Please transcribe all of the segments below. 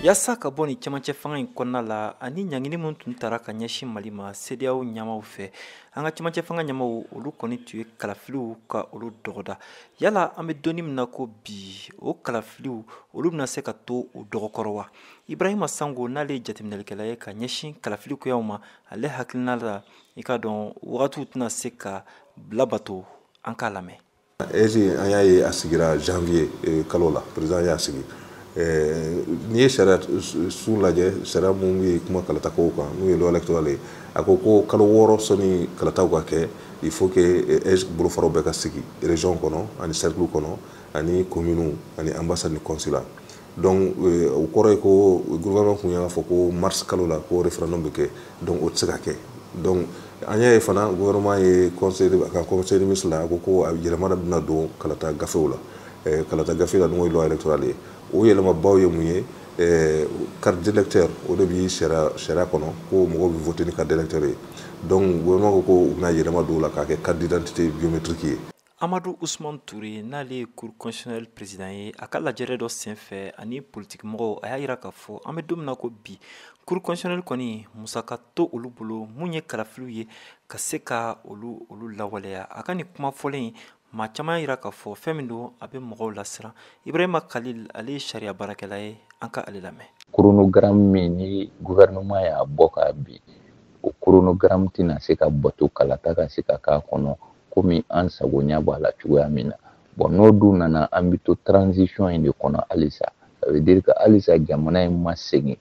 Yaasa ka bɔ nin cɛmancɛ fanga in kɔnɔna la ani ɲangini min tun tara ka ɲɛsin Mali ma CEDEAO ɲɛmaw fɛ, an ka cɛmancɛ fanga ɲɛmaw olu kɔni tun ye kalafiliw ka olu dɔgɔda. Yala an bɛ donni min na ko bi, o kalafiliw olu bɛna se ka to o dɔgɔkɔrɔ wa? Ibrahima Sango, n'ale ye jateminɛlikɛla ye ka ɲɛsin kalafili koyaw ma, ale hakilina la, i ka dɔn wagatiw tɛna se ka labato. An k'a lamɛn. AIGE, an y'a ye a sigira janvier kalo la, président y'a sigi. N'i ye sariya sun lajɛ, sariya mun bɛ kuma kalata kow kan, n'o ye loi électorale ye, a ko ko kalo 6 sɔnni kalataw ka kɛ, il faut que AIGE bolofaraw bɛɛ ka sigi région kɔnɔ ani cercle kɔnɔ ani commune ani ambassade ni consulat. Donc o kɔrɔ ye ko gouvernement kun y'a fɔ ko mars kalo la ko référendum bɛ kɛ, donc o tɛ se ka kɛ. Donc an y'a ye fana, gouvernement ye conseil, a ka conseil des ministres la, a ko ko a yɛlɛma bɛna don kalata gafew la, kalata gafe la, n'o ye loi électorale ye. O yɛlɛmabaw ye mun ye? Carte d'électeur, o de bi sariya kɔnɔ ko mɔgɔw bɛ voter ni carte d'électeur ye. Donc gouvernement ko ko u bɛna yɛlɛma don o la k'a kɛ carte d'identité biométrique ye. Amadu Usman Ture, n'ale ye Cour constitutionnelle président ye, a ka lajɛrɛ dɔ senfɛ ani politikimɔgɔw, a y'a yira k'a fɔ an bɛ don min na ko bi, Cour constitutionnelle kɔni musaka to olu bolo mun ye kalafiliw ye ka se ka olu lawaleya. A ka nin kuma fɔlen, maa caman yira k'a fɔ fɛn min don, a bɛ mɔgɔw lasiran. Ibrahima Khalil, ale ye sariya baarakɛla ye, an ka ale lamɛn. Chronogramme min ni gouvernement y'a bɔ k'a bin, o chronogramme tɛna se ka bato kalata ka se ka k'a kɔnɔ komi an sagoɲa b'a la cogoya min na. Bon, n'o dun nana, an bɛ to transition in de kɔnɔ halisa. Ça veut dire que halisa jamana in ma segin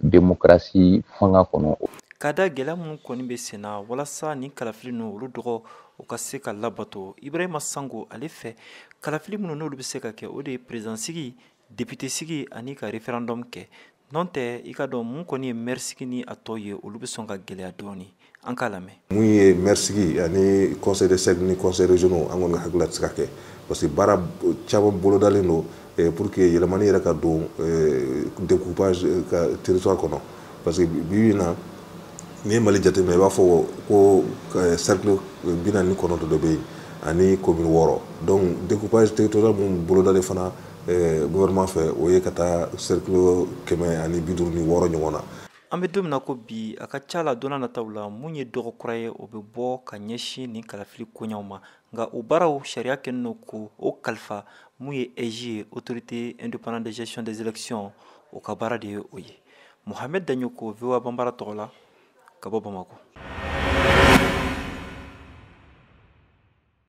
démocratie fanga kɔnɔ. Ka da gɛlɛya minnu kɔni bɛ sen na walasa nin kalafili ninnu olu dɔgɔ u ka se ka labato, Ibrahima Sango ale fɛ, kalafili minnu n'olu bɛ se ka kɛ, o de ye président sigi, député sigi ani ka référendum kɛ. N'o tɛ, i ka dɔn mun kɔni ye maire sigi ni a tɔ ye, olu bɛ sɔn ka gɛlɛya dɔɔni. An k'a lamɛn. Mun ye maire sigi ani conseil de cercle ni conseil régionaux, an kɔni ka hakili la tɛ se ka kɛ, parce que baara caman bolodalen don pour que yɛlɛmani yɛrɛ ka don découpage ka territoire kɔnɔ, parce que bi bi in na, n'i ye Mali jateminɛ, i b'a fɔ ko cercle 49 de bɛ yen ani commune 6. Donc découpage territorial mun bolodalen fana gouvernement fɛ, o ye ka taa cercle 156 ɲɔgɔn na. An bɛ don min na ko bi, a ka ca la don n'a nataw la, mun ye dɔgɔ kura ye, o bɛ bɔ ka ɲɛsin nin kalafili koɲaw ma. Nka o baaraw sariya kɛlen don ko o kalifa mun ye AIGE ye, Autorité indépendante de gestion des élections, o ka baara de ye o ye. Mohamed Dagnoko, VOA Bambara tɔgɔ la, ka bɔ Bamakɔ.